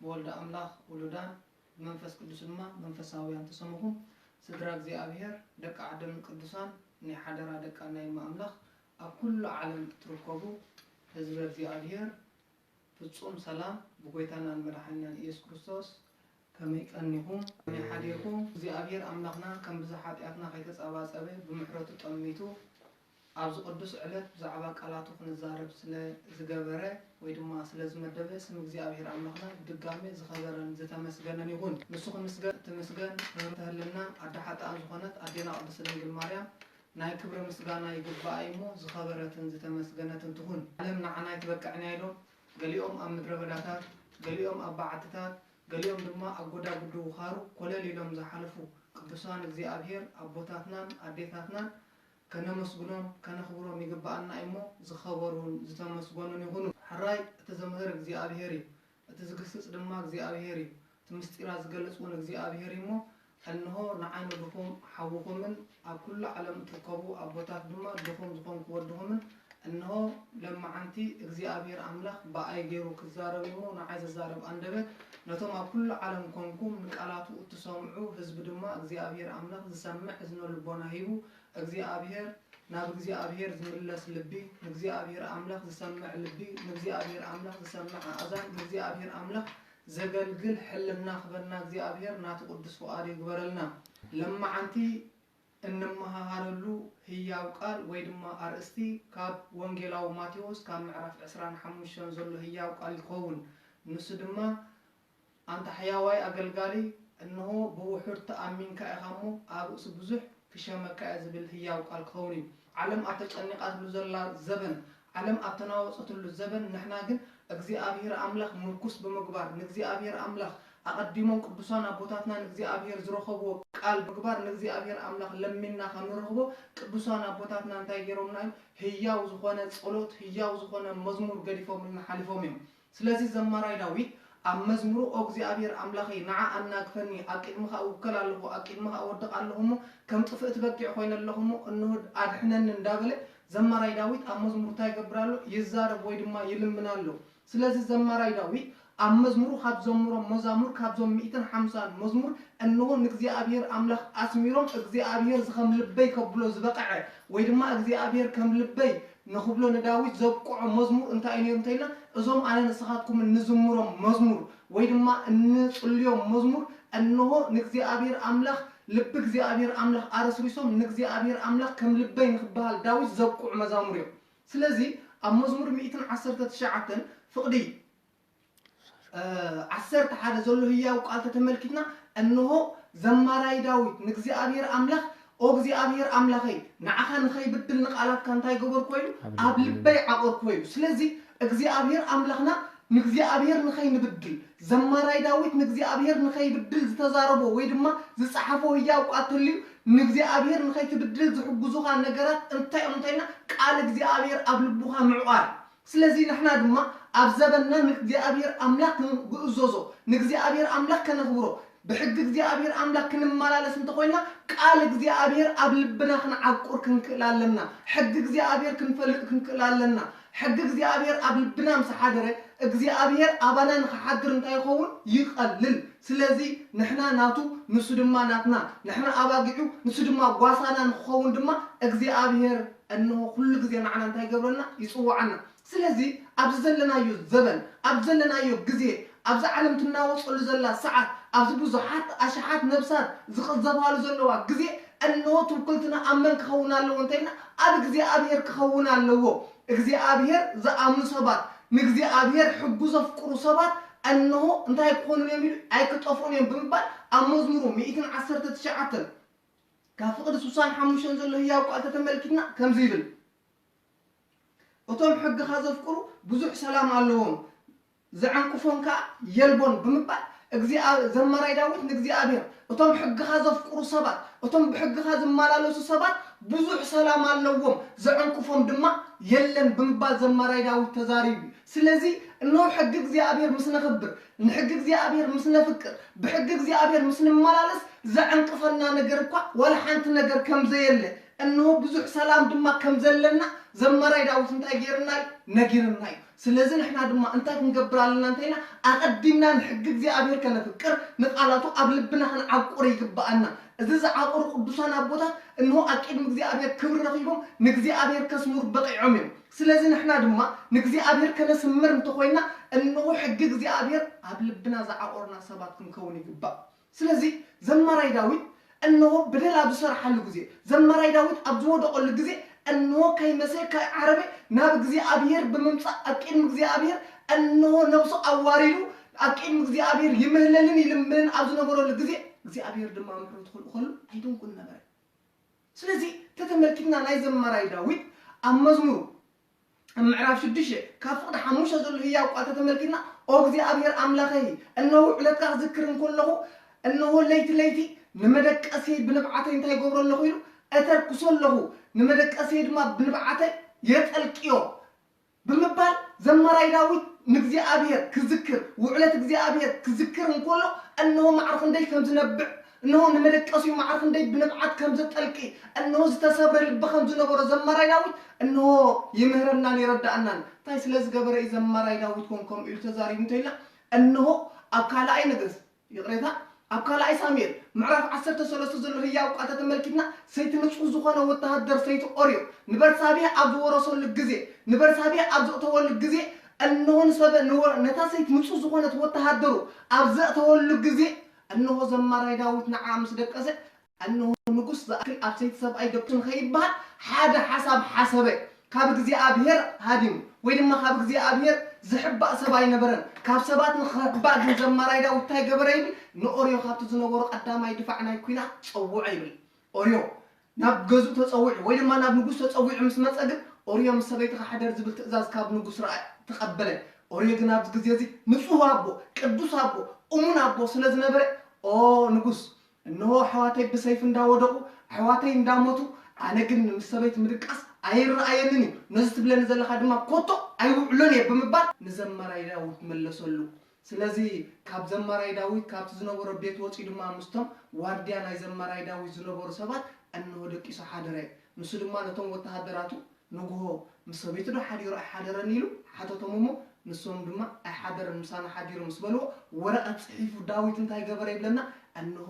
ወልደ ኣምላኽ ውሉዳን፣ ብመንፈስ ቅዱስ ድማ መንፈሳውያን ተሰምኹም፣ ስድራ እግዚኣብሔር፣ ደቂ ዓደምን ቅዱሳን፣ ናይ ሓደራ ደቂ ናይ እመ ኣምላኽ፣ ኣብ ኩሉ ዓለም እትርከቡ ህዝበ እግዚኣብሔር፣ ፍጹም ሰላም ብጎይታናን መድሓኒናን ኢየሱስ ክርስቶስ ከመይ ቀኒኹም? ከመይ ሓዲርኩም? እግዚኣብሔር ኣምላኽና ከም ብዝሒ ሓጢኣትና ከይተጸባጸበ ብምሕረቱ ጠሚቱ ኣብዚ ቅዱስ ዕለት ብዛዕባ ቃላቱ ክንዛረብ ስለ ዝገበረ ወይ ድማ ስለ ዝመደበ ስም እግዚኣብሔር ኣምላኽና ብድጋሜ ዝኸበረን ዝተመስገነን ይኹን። ንሱ ክምስገን እትምስገን ርህርህተ ህልና ኣደ ሓጥኣን ዝኾነት ኣዴና ቅድስት ድንግል ማርያም ናይ ክብሪ ምስጋና ይግብኣ እሞ ዝኸበረትን ዝተመስገነትን ትኹን። ዓለም ንዓና ኣይትበቅዕን እያ ኢሎም ገሊኦም ኣብ ምድረ በዳታት፣ ገሊኦም ኣብ በዓትታት፣ ገሊኦም ድማ ኣብ ጎዳጉዲ ውኻሩ ኮለል ኢሎም ዝሓለፉ ቅዱሳን እግዚኣብሔር ኣቦታትናን ኣዴታትናን ከነመስግኖም ከነኽብሮም ይግብኣና እዩ እሞ ዝኸበሩን ዝተመስገኑን ይኹኑ። ሕራይ እቲ ዘምህር እግዚኣብሔር እዩ፣ እቲ ዝግስጽ ድማ እግዚኣብሔር እዩ፣ እቲ ምስጢራት ዝገልጽ እውን እግዚኣብሔር እዩ እሞ እንሆ ንዓይ ንድኹም ሓውኹምን ኣብ ኩሉ ዓለም እትርከቡ ኣቦታት ድማ ድኹም ዝኾንኩ ወድኹምን እንሆ ለመዓንቲ እግዚኣብሔር ኣምላኽ ብኣይ ገይሩ ክዛረብ እሞ ንዓይ ዝዛረብ ኣንደበት ነቶም ኣብ ኩሉ ዓለም ኮንኩም ንቃላቱ እትሰምዑ ህዝቢ ድማ እግዚኣብሔር ኣምላኽ ዝሰምዕ እዝነ ልቦና ሂቡ እግዚኣብሔር ናብ እግዚኣብሔር ዝምለስ ልቢ ንእግዚኣብሔር ኣምላኽ ዝሰምዕ ልቢ ንእግዚኣብሔር ኣምላኽ ዝሰምዕ ኣእዛን ንእግዚኣብሔር ኣምላኽ ዘገልግል ሕልና ክበና እግዚኣብሔር ናቱ ቅዱስ ፍቓዱ ይግበረልና። ለመዓንቲ እንመሃሃረሉ ህያው ቃል ወይ ድማ ኣርእስቲ ካብ ወንጌላዊ ማቴዎስ ካብ ምዕራፍ ዕስራን ሓሙሽተን ዘሎ ህያው ቃል ይኸውን። ንሱ ድማ ኣንታ ሕያዋይ ኣገልጋሊ፣ እንሆ ብውሑድ ተኣሚንካ ኢኻ እሞ ኣብ ርእሲ ብዙሕ ክሸመካ እየ ዝብል ህያው ቃል ክኸውን እዩ። ዓለም ኣብ ተጨኒቓትሉ ዘላ ዘበን፣ ዓለም ኣብ ተናወጸትሉ ዘበን ንሕና ግን እግዚኣብሔር ኣምላኽ ምርኩስ ብምግባር ንእግዚኣብሔር ኣምላኽ ኣቐዲሞም ቅዱሳን ኣቦታትና ንእግዚኣብሔር ዝረኸብዎ ቃል ምግባር ንእግዚኣብሔር ኣምላኽ ለሚንና ከም ንረኽቦ ቅዱሳን ኣቦታትና እንታይ ገይሮምና እዮም? ህያው ዝኾነ ጸሎት፣ ህያው ዝኾነ መዝሙር ገዲፎምልና ሓሊፎም እዮም። ስለዚ ዘማራይ ዳዊት ኣብ መዝሙሩ ኦ እግዚኣብሔር ኣምላኸይ ንዓ ኣናግፈኒ፣ ኣብ ቅድምኻ እውከል ኣለኹ፣ ኣብ ቅድምኻ እወድቕ ኣለኹ እሞ ከም ጥፍእቲ በጊዕ ኮይነ ኣለኹ እሞ እንሆ ኣድሕነኒ እንዳበለ ዘማራይ ዳዊት ኣብ መዝሙሩ እንታይ ይገብር ኣሎ? ይዛረብ ወይ ድማ ይልምን ኣሎ። ስለዚ ዘማራይ ዳዊት ኣብ መዝሙሩ ካብ ዘምሮም መዛሙር ካብዞም ሚእትን ሓምሳን መዝሙር እንሆ ንእግዚኣብሔር ኣምላኽ ኣስሚሮም እግዚኣብሔር ዝኸም ልበይ ከብሎ ዝበቕዐ ወይ ድማ እግዚኣብሔር ከም ልበይ ንኽብሎ ንዳዊት ዘብቅዖ መዝሙር እንታይ እዩ ነይሩ እንተኢልና እዞም ኣነ ንስኻትኩም እንዝምሮም መዝሙር ወይ ድማ እንጽልዮም መዝሙር እንሆ ንእግዚኣብሔር ኣምላኽ ልቢ እግዚኣብሔር ኣምላኽ ኣረስሪሶም ንእግዚኣብሔር ኣምላኽ ከም ልበይ ንኽበሃል ዳዊት ዘብቅዑ መዛሙር እዮም። ስለዚ ኣብ መዝሙር ሚእትን ዓሰርተ ትሽዓተን ፍቕዲ ዓሰርተ ሓደ ዘሎ ህያው ቃል ተተመልኪትና እንሆ ዘማራይ ዳዊት ንእግዚኣብሔር ኣምላኽ ኦ እግዚኣብሔር ኣምላኸይ ንዓኻ ንኸይብድል ንቓላትካ እንታይ ገበርኮ ኢሉ ኣብ ልበይ ዓቐርኮ ኢሉ። ስለዚ እግዚኣብሔር ኣምላኽና ንእግዚኣብሔር ንኸይንብድል ዘማራይ ዳዊት ንእግዚኣብሔር ንኸይብድል ዝተዛረቦ ወይ ድማ ዝፀሓፎ ህያው ቃል ተልዩ ንእግዚኣብሔር ንኸይትብድል ዝሕግዙኻ ነገራት እንታይ እዮም እንተኢልና ቃል እግዚኣብሔር ኣብ ልቡኻ ምዕቋር። ስለዚ ንሕና ድማ ኣብ ዘበንና ንእግዚኣብሔር ኣምላኽ ክንግእዘዞ ንእግዚኣብሔር ኣምላኽ ከነኽብሮ ብሕጊ እግዚኣብሔር ኣምላኽ ክንመላለስ እንተኾይና ቃል እግዚኣብሔር ኣብ ልብና ክንዓቁር ክንክእል ኣለና። ሕጊ እግዚኣብሔር ክንፈልጥ ክንክእል ኣለና። ሕጊ እግዚኣብሔር ኣብ ልብና ምስ ሓደረ እግዚኣብሔር ኣባና ንክሓድር እንታይ ይኸውን? ይቐልል። ስለዚ ንሕና ናቱ ንሱ ድማ ናትና፣ ንሕና ኣባጊዑ ንሱ ድማ ጓሳና ንክኸውን ድማ እግዚኣብሔር እንሆ ኩሉ ግዜ ንዓና እንታይ ይገብረና? ይፅውዓና። ስለዚ ኣብዚ ዘለናዮ ዘበን፣ ኣብዚ ዘለናዮ ግዜ፣ ኣብዛ ዓለም ትናወፀሉ ዘላ ሰዓት፣ ኣብዚ ብዙሓት ኣሽሓት ነብሳት ዝቕዘፋሉ ዘለዋ ግዜ እንሆ ትውክልትና ኣብ መን ክኸውን ኣለዎ እንተኢልና ኣብ እግዚኣብሔር ክኸውን ኣለዎ። እግዚኣብሔር ዝኣምኑ ሰባት፣ ንእግዚኣብሔር ሕጉ ዘፍቅሩ ሰባት እንሆ እንታይ ክኾኑ እዮም ኢሉ ኣይክጠፍኡን እዮም ብምባል ኣብ መዝሙሩ ሚእትን ዓሰርተ ትሽዓተን ካብ ፍቕዲ ስሳን ሓሙሽተን ዘሎ ህያው ቃል ተተመልኪትና ከምዚ ይብል እቶም ሕግኻ ዘፍቅሩ ብዙሕ ሰላም ኣለዎም፣ ዘዕንቅፎም ከኣ የልቦን ብምባል እግዚኣብ ዘማራይ ዳዊት ንእግዚኣብሔር እቶም ሕግኻ ዘፍቅሩ ሰባት እቶም ብሕግኻ ዝመላለሱ ሰባት ብዙሕ ሰላም ኣለዎም፣ ዘዕንቅፎም ድማ የለን ብምባል ዘማራይ ዳዊት ተዛሪቡ እዩ። ስለዚ እነሆ ሕጊ እግዚኣብሔር ምስ ነኽብር፣ ንሕጊ እግዚኣብሔር ምስ ነፍቅር፣ ብሕጊ እግዚኣብሔር ምስ ንመላለስ ዘዕንቅፈና ነገር እኳ ዋላ ሓንቲ ነገር ከም ዘየለ እንሆ ብዙሕ ሰላም ድማ ከም ዘለና ዘማራይ ዳዊት እንታይ ገይርና እዩ? ነጊርና እዩ። ስለዚ ንሕና ድማ እንታይ ክንገብር ኣለና እንተኢልና፣ ኣቐዲምና ንሕጊ እግዚኣብሔር ከነፍቅር፣ ንቓላቱ ኣብ ልብና ክንዓቁር ይግብኣና። እዚ ዝዓቁሩ ቅዱሳን ኣቦታት እንሆ ኣብ ቅድሚ እግዚኣብሔር ክብሪ ረኺቦም ንእግዚኣብሔር ከስምሩ በቒዖም እዮም። ስለዚ ንሕና ድማ ንእግዚኣብሔር ከነስምር እንተኾይና፣ እንሆ ሕጊ እግዚኣብሔር ኣብ ልብና ዝዓቆርና ሰባት ክንከውን ይግባእ። ስለዚ ዘማራይ ዳዊት እንሆ በደል ኣብ ዝሰርሓሉ ግዜ፣ ዘማራይ ዳዊት ኣብ ዝወደቐሉ ግዜ፣ እንሆ ከይመሰ ከይዓረበ ናብ እግዚኣብሔር ብምምጻእ ኣብ ቅድሚ እግዚኣብሔር እንሆ ነብሱ ኣዋሪዱ ኣብ ቅድሚ እግዚኣብሔር ይምህለልን ይልምንን ኣብ ዝነበረሉ ግዜ እግዚኣብሔር ድማ ምሕረቱ ክልእኸሉ ኣይድንቁን ነበረ። ስለዚ ተተመልኪትና ናይ ዘማራይ ዳዊት ኣብ መዝሙሩ ኣብ ምዕራፍ ሽዱሽተ ካብ ፍቕዲ ሓሙሽተ ዘሎ ህያው ቃል ተተመልኪትና፣ ኦ እግዚኣብሔር ኣምላኸይ፣ እነሆ ውዕለትካ ክዝክር እንከለኹ፣ እነሆ ለይቲ ለይቲ ንመደቀስየይ ብንብዓተይ እንታይ ይገብሮ ኣለኹ ኢሉ፣ እተርኩሶ ኣለኹ፣ ንመደቀስየይ ድማ ብንብዓተይ የጠልቅዮ ብምባል ዘማራይ ዳዊት ንእግዚኣብሔር ክዝክር፣ ውዕለት እግዚኣብሔር ክዝክር እንከሎ፣ እነሆ ማዕረ ክንደይ ከም ዝነብዕ፣ እነሆ ንመደቀሲኡ ማዕረ ክንደይ ብንብዓት ከም ዘጠልቂ፣ እነሆ ዝተሰብረ ልቢ ከም ዝነበሮ ዘማራይ ዳዊት እነሆ ይምህረናን ይረዳእናን። እንታይ ስለ ዝገበረ እዩ ዘማራይ ዳዊት ኮን ከምኡ ኢሉ ተዛሪቡ እንተኢልና፣ እነሆ ኣብ ካልኣይ ነገስት፣ ይቕሬታ፣ ኣብ ካልኣይ ሳሙኤል ምዕራፍ ዓሰርተ ሰለስተ ዘሎ ህያው ቃል ተተመልኪትና፣ ሰይቲ ንጹህ ዝኾነ ወተሃደር ሰይቲ ኦርዮ ንበርሳቤህ ኣብ ዝወረሰሉ ግዜ፣ ንበርሳቤህ ኣብ ዘእተወሉ ግዜ፣ እነሆ ንሰበ-፣ ንወ-፣ ነታ ሰይቲ ንጹህ ዝኾነት ወተሃደሩ ኣብ ዘእተወሉ ግዜ፣ እነሆ ዘማራይ ዳዊት ንዓ ምስ ደቀሰ፣ እነሆ ንጉስ ዝኣክል ኣብ ሰይቲ ሰብኣይ ደቅሱ ንኸይበሃል ሓደ ሓሳብ ሓሰበ። ካብ እግዚኣብሔር ሃዲሙ ወይ ድማ ካብ እግዚኣብሔር ዝሕባእ ሰብ ኣይነበረን። ካብ ሰባት ንኽሕባእ ግን ዘማራይ ዳዊት እንታይ ገበረ ይብል? ንኦርዮ ካብቲ ዝነበሮ ቀዳማይ ድፋዕ ናይ ኲናት ጸውዖ ይብል። ኦርዮ ናብ ገዝኡ ተጸዊዑ ወይ ድማ ናብ ንጉስ ተጸዊዑ ምስ መጸ ግን፣ ኦርዮ ምስ ሰበይትኻ ሕደር ዝብል ትእዛዝ ካብ ንጉስ ረኣ ተቐበለ። ኦርዮ ግን ኣብዚ ግዜ እዚ ንጹህ ኣቦ፣ ቅዱስ ኣቦ፣ እሙን ኣቦ ስለ ዝነበረ፣ ኦ ንጉስ፣ እንሆ ኣሕዋተይ ብሰይፊ እንዳወደቑ፣ ኣሕዋተይ እንዳሞቱ፣ ኣነ ግን ምስ ሰበይቲ ምድቃስ ኣይረኣየንን እዩ። ነዚ ትብለኒ ዘለኻ ድማ ኮቶ ኣይውዕሎን እየ ብምባል ንዘማራይ ዳዊት መለሰሉ። ስለዚ ካብ ዘማራይ ዳዊት ካብቲ ዝነበሮ ቤት ወጺኡ ድማ ምስቶም ዋርድያ ናይ ዘማራይ ዳዊት ዝነበሩ ሰባት እንሆ ደቂሱ ሓደረ። ንሱ ድማ ነቶም ወተሃደራቱ ንግሆ ምስ ሰበይቱ ዶ ሓዲሩ ኣይሓደረን ኢሉ ሓተቶም እሞ ንሶም ድማ ኣይሓደረን ምሳና ሓዲሩ ምስ በልዎ ወረቐት ጽሒፉ ዳዊት እንታይ ገበረ ይብለና? እንሆ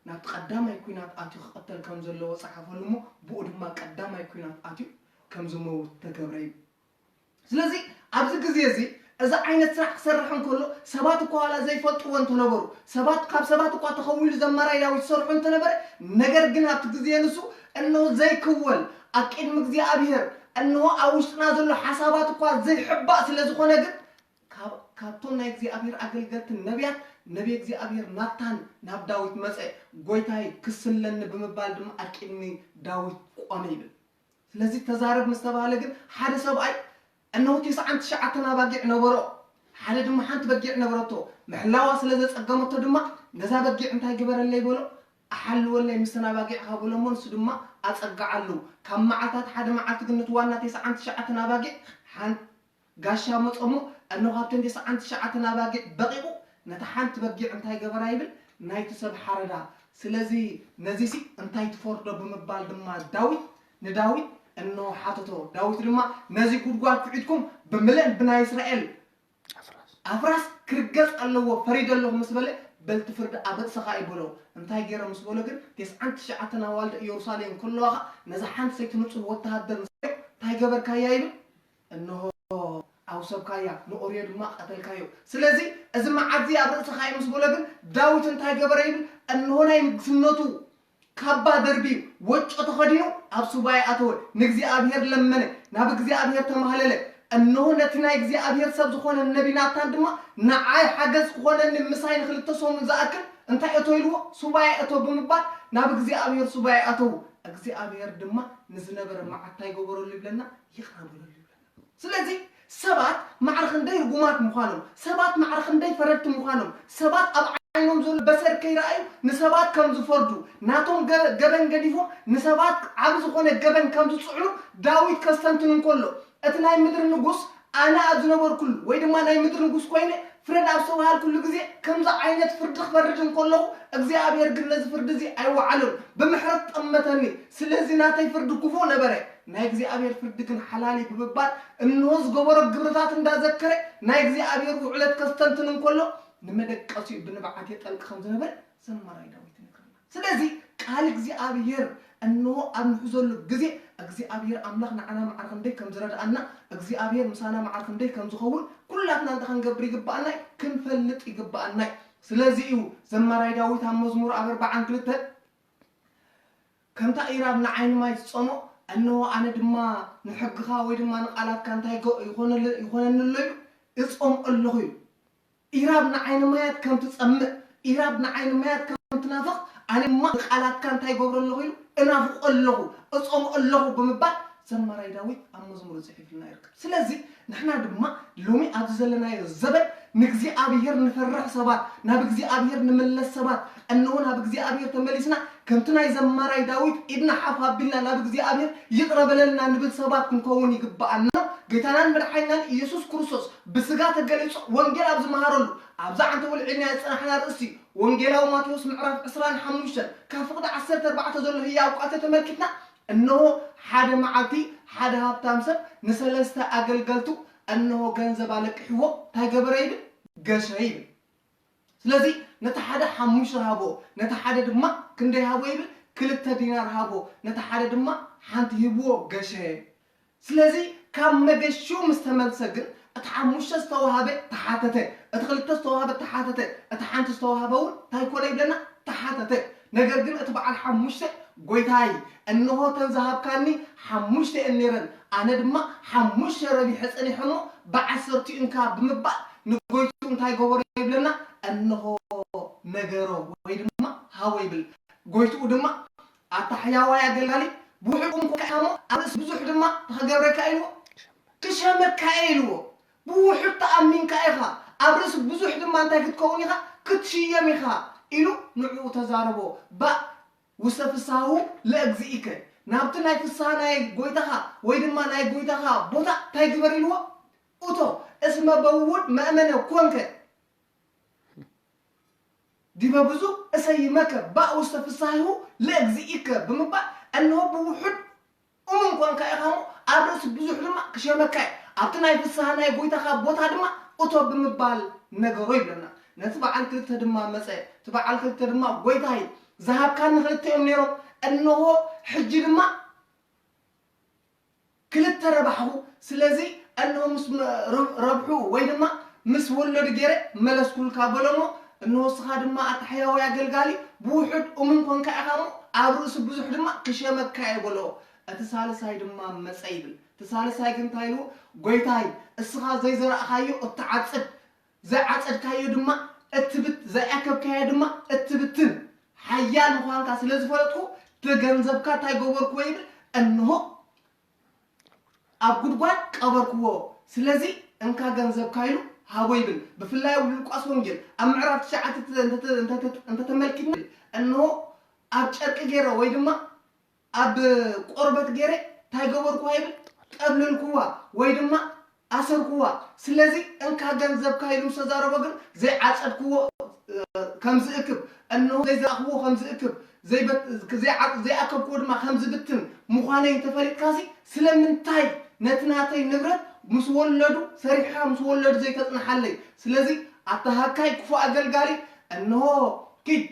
ናብቲ ቀዳማይ ኲናት ኣትዩ ክቕተል ከም ዘለዎ ጸሓፈሉ እሞ ብኡ ድማ ቀዳማይ ኲናት ኣትዩ ከም ዝመውት ተገብረ ይብል። ስለዚ ኣብዚ ግዜ እዚ እዚ ዓይነት ስራሕ ክሰርሕ እንከሎ ሰባት እኳ ዋላ ዘይፈልጥዎ እንተነበሩ፣ ሰባት ካብ ሰባት እኳ ተኸዊሉ ዘማራይ ዳዊት ዝሰርሑ እንተነበረ፣ ነገር ግን ኣብቲ ግዜ ንሱ እንሆ ዘይክወል ኣብ ቅድሚ እግዚኣብሔር እንሆ ኣብ ውሽጥና ዘሎ ሓሳባት እኳ ዘይሕባእ ስለ ዝኾነ ግን ካብ-፣ ካብቶም ናይ እግዚኣብሔር ኣገልገልትን ነቢያት ነቢየ እግዚኣብሔር ናታን ናብ ዳዊት መጸ፣ ጎይታይ ክስለኒ ብምባል ድማ ኣብ ቅድሚ ዳዊት ቆመ ይብል። ስለዚ ተዛረብ ምስ ተባህለ ግን ሓደ ሰብኣይ እነሆ ተስዓን ትሽዓተን ኣባጊዕ ነበሮ፣ ሓደ ድማ ሓንቲ በጊዕ ነበረቶ። ምሕላዋ ስለ ዘጸገመቶ ድማ ነዛ በጊዕ እንታይ ግበረለይ በሎ፣ ኣሓልወለይ ምስተን ኣባጊዕኻ በሎ እሞ ንሱ ድማ ኣጸግዓሉ። ካብ መዓልታት ሓደ መዓልቲ ግን ነቲ ዋና ተስዓን ትሽዓተን ኣባጊዕ ሓን-፣ ጋሻ መጾ እሞ እነሆ ካብተን ተስዓን ትሽዓተን ኣባጊዕ በቂቑ ነታ ሓንቲ በጊዕ እንታይ ገበራ ይብል ናይቲ ሰብ ሓረዳ። ስለዚ ነዚሲ እንታይ ትፈርዶ ብምባል ድማ ዳዊት ንዳዊት እነሆ ሓተቶ። ዳዊት ድማ ነዚ ጉድጓድ ኩዒትኩም ብምልእን ብናይ እስራኤል ኣፍራስ ክርገጽ ኣለዎ ፈሪደ ኣለኹ ምስ በለ በልቲ ፍርዲ ኣብ ርእስኻ እዩ በሎ። እንታይ ገይረ ምስ በሎ ግን ተስዓን ትሽዓተን ኣዋልድ ኢየሩሳሌም ከለዋ ኸኣ ነዛ ሓንቲ ሰይቲ ንጹህ ወተሃደር ምስ እንታይ ገበርካያ ይብል እነሆ ኣውሰብካያ፣ ንኦርዮ ድማ ቀተልካዮ። ስለዚ እዚ መዓት እዚ ኣብ ርእስኻ እዩ ምስ በሎ ግን ዳዊት እንታይ ገበረ ይብል? እነሆ ናይ ንግስነቱ ካባ ደርብዩ፣ ወጮ ተኸዲኑ ኣብ ሱባኤ ኣተወ፣ ንእግዚኣብሔር ለመነ፣ ናብ እግዚኣብሔር ተማህለለ። እነሆ ነቲ ናይ እግዚኣብሔር ሰብ ዝኾነ ነቢ ናታን ድማ ንዓይ ሓገዝ ክኾነኒ ምሳይ ንኽልተ ሰሙን ዝኣክል እንታይ እቶ ኢልዎ? ሱባኤ እቶ ብምባል ናብ እግዚኣብሔር ሱባኤ ኣተዉ። እግዚኣብሔር ድማ ንዝነበረ መዓት እንታይ ገበረሉ ይብለና? ይቕረ በለሉ ይብለና። ስለዚ ሰባት ማዕረ ክንደይ ርጉማት ምዃኖም፣ ሰባት ማዕረ ክንደይ ፈረድቲ ምዃኖም፣ ሰባት ኣብ ዓይኖም ዘሎ በሰር ከይረኣዩ ንሰባት ከም ዝፈርዱ፣ ናቶም ገ-፣ ገበን ገዲፎም ንሰባት ዓቢ ዝኾነ ገበን ከም ዝጽዕኑ ዳዊት ከስተንትን እንከሎ፣ እቲ ናይ ምድሪ ንጉስ ኣነ ኣብ ዝነበርኩሉ ወይ ድማ ናይ ምድሪ ንጉስ ኮይነ ፍረድ ኣብ ዝተባሃልኩሉ ግዜ ከምዚ ዓይነት ፍርዲ ክፈርድ እንከለኹ እግዚኣብሔር ግን ነዚ ፍርዲ እዚ ኣይወዓሎን፣ ብምሕረት ጠመተኒ። ስለዚ ናተይ ፍርዲ ክፉእ ነበረ። ናይ እግዚኣብሔር ፍርዲ ግን ሓላል እዩ ብምባል እንሆ ዝገበሮ ግብርታት እንዳዘከረ ናይ እግዚኣብሔር ውዕለት ከስተንትን እንከሎ ንመደቀሲኡ ብንብዓት የጠልቅ ከም ዝነበረ ዘማራይ ዳዊት ይነግረና። ስለዚ ቃል እግዚኣብሔር እንሆ ኣብ ንሕዘሉ ግዜ እግዚኣብሔር ኣምላኽ ንዓና መዓር ክንደይ ከም ዝረድኣና እግዚኣብሔር ምሳና መዓር ክንደይ ከም ዝኸውን ኩላትና እንታይ ክንገብር ይግባኣና እዩ? ክንፈልጥ ይግባኣና እዩ። ስለዚ እዩ ዘማራይ ዳዊት ኣብ መዝሙር ኣብ ኣርባዓን ክልተን ከምታ ኢራብ ንዓይኒ ማይ ትጸሞ እንሆ ኣነ ድማ ንሕግኻ ወይ ድማ ንቃላትካ እንታይ ይኮነኒ ኣሎ እዩ እጾም ኣለኹ እዩ። ኢራብ ንዓይኒ ማያት ከም ትጸምእ ኢራብ ንዓይኒ ማያት ከም ትናፍቕ ኣነ ድማ ንቃላትካ እንታይ ይገብሮ ኣለኹ እዩ እናፍቆ ኣለኹ እጾም ኣለኹ ብምባል ዘማራይ ዳዊት ኣብ መዝሙሩ ጽሒፍልና ይርከብ። ስለዚ ንሕና ድማ ሎሚ ኣብዚ ዘለናዮ ዘበን ንእግዚኣብሔር ንፈርሕ ሰባት ናብ እግዚኣብሔር ንምለስ ሰባት እንሆ ናብ እግዚኣብሔር ተመሊስና ከምቲ ናይ ዘማራይ ዳዊት ኢድና ሓፍ ኣቢልና ናብ እግዚኣብሔር ይቕረ በለልና ንብል ሰባት ክንከውን ይግብኣና። ጌታናን መድሓኒናን ኢየሱስ ክርስቶስ ብስጋ ተገሊጹ ወንጌል ኣብ ዝመሃረሉ ኣብዛ ዓንተ ውልዒልና ዝጸናሕና ርእሲ ወንጌላዊ ማቴዎስ ምዕራፍ ዕስራን ሓሙሽተን ካብ ፍቕዲ ዓሰርተ ኣርባዕተ ዘሎ ህያው ቃል ተተመልኪትና እንሆ ሓደ መዓልቲ ሓደ ሃብታም ሰብ ንሰለስተ ኣገልገልቱ እንሆ ገንዘብ ኣለቅሕዎ እንታይ ገበረ ይብል ገሸ ይብል። ስለዚ ነቲ ሓደ ሓሙሽተ ሃቦ ነቲ ሓደ ድማ ክንደይ ሃቦ ይብል ክልተ ዲናር ሃቦ ነቲ ሓደ ድማ ሓንቲ ሂብዎ ገሸ። ስለዚ ካብ መገሽኡ ምስ ተመልሰ ግን እቲ ሓሙሽተ ዝተዋሃበ ተሓተተ፣ እቲ ክልተ ዝተዋሃበ ተሓተተ፣ እቲ ሓንቲ ዝተዋሃበ እውን እንታይ ኮነ ይብለና ተሓተተ። ነገር ግን እቲ በዓል ሓሙሽተ ጎይታይ እንሆ ተን ዝሃብካኒ ሓሙሽተ እየን ነይረን ኣነ ድማ ሓሙሽተ ረቢሐ ጸኒሐ እሞ ብዓሰርቲኡ እንካ ብምባል ንጎይትኡ እንታይ ገበሮ ይብለና እንሆ ነገሮ ወይ ድማ ሃቦ ይብል። ጎይትኡ ድማ ኣታ ሕያዋይ ኣገልጋሊ ብውሕድ እምኮ ከሞ ኣብ ርእሲ ብዙሕ ድማ ተኸገብረካ ኢልዎ ክሸመካ ኢልዎ ብውሕድ ተኣሚንካ ኢኻ ኣብ ርእሲ ብዙሕ ድማ እንታይ ክትከውን ኢኻ ክትሽየም ኢኻ ኢሉ ንዕኡ ተዛረቦ። ባእ ውስተ ፍስሃሁ ለእግዚእከ ናብቲ ናይ ፍስሃ ናይ ጎይታኻ ወይ ድማ ናይ ጎይታኻ ቦታ እንታይ ግበር ኢልዎ እቶ እስመ በውድ መእመነ ኮንከ ዲበ ብዙ እሰይመከ ባእ ውስተ ፍስሃሁ ለእግዚእከ ብምባል እንሆ ብውሑድ እሙን ኮንካ ኢኻ እሞ ኣብ ርእሲ ብዙሕ ድማ ክሸመካ እዩ ኣብቲ ናይ ፍስሃ ናይ ጎይታኻ ቦታ ድማ እቶ ብምባል ነገሮ ይብለና ነቲ በዓል ክልተ ድማ መፀ እቲ በዓል ክልተ ድማ ጎይታይ ዝሃብካኒ ክልተ እዮም ነይሮም እንሆ ሕጂ ድማ ክልተ ረባሕኹ ስለዚ እንሆ ምስ ረብሑ ወይ ድማ ምስ ወለዱ ገይረ መለስኩልካ በሎሞ እንሆ ስኻ ድማ ኣታሕያዊ ኣገልጋሊ ብውሑድ እሙን ኮንካ ኢኻ ሞ ኣብ ርእሱ ብዙሕ ድማ ክሸመካ እየ በሎ እቲ ሳልሳይ ድማ መጸ ይብል እቲ ሳልሳይ ግን እንታይ ኢልዎ ጎይታይ እስኻ ዘይዘራእኻዮ እትዓጽድ ዘይዓጸድካዮ ድማ እትብት ዘይኣከብካዮ ድማ እትብትን ሓያል ምዃንካ ስለ ዝፈለጥኩ እቲ ገንዘብካ እንታይ ገበርኩዎ ይብል እንሆ ኣብ ጉድጓድ ቀበርክዎ ስለዚ እንካ ገንዘብካ ኢሉ ሃቦ ይብል ብፍላይ ኣብ ሉቃስ ወንጌል ኣብ ምዕራፍ ትሽዓተ እንተተመልኪትና እንሆ ኣብ ጨርቂ ገይረ ወይ ድማ ኣብ ቆርበት ገይረ እንታይ ገበርክዋ ይብል ጠብለልክዋ ወይ ድማ ኣሰርክዋ ስለዚ እንካ ገንዘብካ ኢሉ ምስ ተዛረቦ ግን ዘይዓፀድክዎ ከም ዝእክብ እንሆ ዘይዘራእክዎ ከም ዝእክብ ዘይኣከብክዎ ድማ ከም ዝብትን ምዃነይ እንተፈሊጥካሲ ስለምንታይ ነቲ ናተይ ንብረት ምስ ወለዱ ሰሪሕኻ ምስ ወለዱ ዘይተፅንሓለይ ስለዚ ኣተሃካይ ክፉእ ኣገልጋሊ እንሆ ኪድ